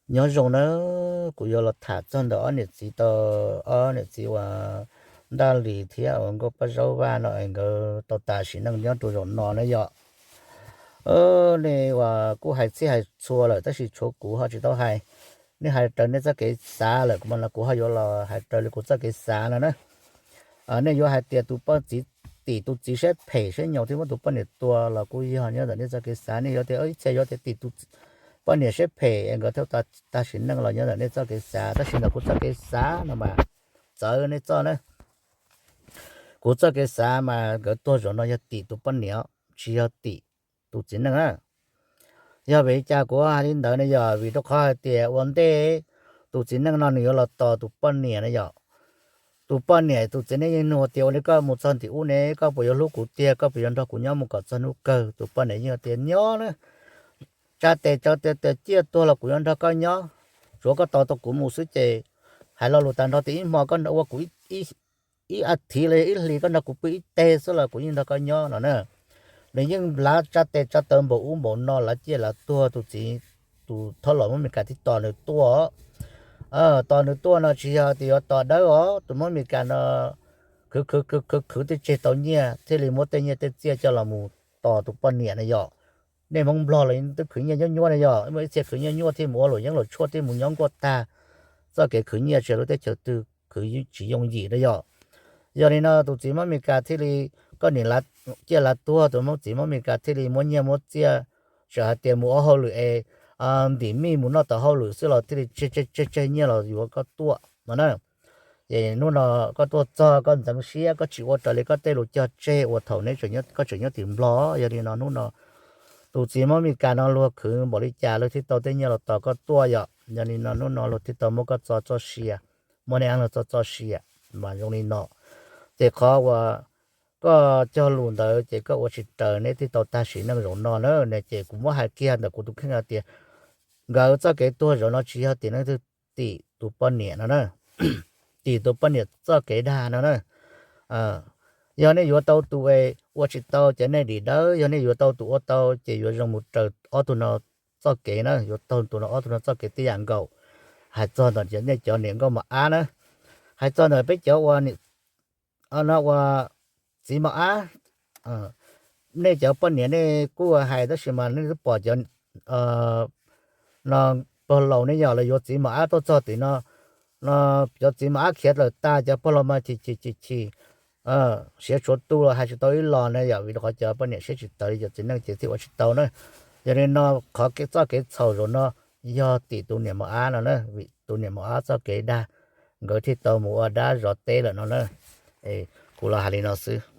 Nyob zoo nawb, kuv yuav los tham txog ntawm ob niam txiv tau, ob niam txiv uas Ntaj Lis thiab uas Nkauj Paj Zaub Vaj no es nkawd tau tas sim neej nyob rau zaum no na yom. Nej uas kuj hais txhij hais txhua lawm tab sis tshuav kuv ho tsis tau hais. Nej hais raws nej txoj kev xav lawm, kuv mas no kuv ho yuav los hais raws li kuv txoj kev xav no na. Nej yuav hais tias tus poj txiv, tim tus txiv siab phem siab nyaus thiab muab tus poj niam tua los kuj yog nyob ntawm nej txoj kev xav. Nej yuav tias ib txhia yuav tias tim tus poj niam siab phem es nkawd thiaj tau tas sim neej los nyob ntawm nej txoj kev xav, tab sis ntawm kuv txoj kev xav no mas txawv nej txoj na. Kuv txoj kev xav mas nkawd tuag zaum no yog tim tus poj niam, tsis yog tim tus txiv neej na. Yog vim li cas kuv hais li ntawd ne? Yog vim rau qhov hais tias ua ntej tus txiv neej no nws yuav los tos tus poj niam na yom. Tus poj niam, tus txiv neej yeej nug tias ua li koj mus txog ntim ub ne, koj puas yuav hlub kuv tiag, koj puas yuav nrog kuv nyob mus kom txog hnub kawg? Tus poj niam yeej tias nyob na, tsa tes tsa taw tias ciaj tuag los kuv yuav nrog koj nyob, tsuav koj tos tau kuv mus xwb ces hais lo lus tag nrho tias ib hmo koj ua kuv ib a thiv los yog ib hlis koj nrog kuv pw ib teg xwb los kuv yeej nrog koj nyob no na. Nws yeej lav tsa tes tsa taw npaum ub npaum no, lav ciaj lav tuag. Tus txiv, tus thab laus Hmoob Mes Kas thiaj tos nws tuaj. Tos nws tuaj no tsis yog tias yuav tos dawb os, tus Hmoob Mes Kas no khwv khwv khwv khwv khwv thiaj tseg tau nyiaj thiaj li muab tej nyiaj tej txiaj coj los mus tos tus poj niam na yom. Nej Hmoob Nplog los twb khwv nyiaj nyuaj nyuaj na yom, muaj ib txhia khwv nyiaj nyuaj thiaj mus ua luam yeeb luam tshuaj thiaj mus nyob nkuaj tag. Txoj kev khwv nyiaj tsis yog lub teb chaws twg khwv tsis yooj yim na yom. Yog li no tus txiv Hmoob Mes Kas thiaj li, koj niam ciaj lav tuag, tus Hmoob txiv Hmoob Mes Kas thiaj li muab nyiaj muab txiaj, txawm hais tias mus ua hauj lwm es ntim mij mus noj tom hauj lwm xwb los thiaj li tseg tseg tseg nyiaj los yuav koj tuaj no na. Ces hnub no koj tuaj txog koj ntxeev siab, koj tsis ua raws li koj tej lus cog tseg uas thaum neb, koj tseem nyob tim Nplog. Yog li no hnub no tus txiv Hmoob Mes Kas no luag khwv npaum li cas luag thiaj tau tej nyiaj los tos koj tuaj yom. Yog li no hnub no luag thiaj tau muab koj txo txoj sia, muab neb luag txo txoj sia mas zoo li no. Ces qhov uas koj cog lus ntawd ces koj ua tsis raws, neb thiaj tau tag sim neej zaum no na. Ces kuv muab hais kiag ntawm kuv tus kheej hais tias nkawd txoj kev tuag zaum no tsis yog tim neeg twg, tim tus poj niam no na, tim tus poj niam txoj kev dag no na. Yog nej yuav tau tus es ua tsis tau ces nej dim dawb, yog nej yuav tau tus ua tau ces yuav zoo mus raws ob tug no txoj kev na, yuav taug tus no ob tug no txoj kev tib yam nkaus. Hais txog ntawm nej cov niam nkauj mos ab na, hais txog ntawm peb cov ua, no ua txiv mos ab, nej cov poj niam nej kuj hais tab sis mas nej twb pom cov no pog laus nej yog lawv yuav txiv mos ab tuaj txog tim no, no cov txiv mos ab khiav lawm tag, cov pog laus mas chim chim chim chim, siav tshuav tu los hais tsis tau ib los na yom, vim rau qhov cov poj niam siab tsis tawv li cov txiv neej ces thiaj ua tsis tau na. Yog li no qhov txoj kev txhaum zaum no yog tim tus niam mos ab no na, vim tus niam mos ab txoj kev dag, nkawd thiaj tau mus ua dab zov teb lawm no na. Kuv los hais li no xwb.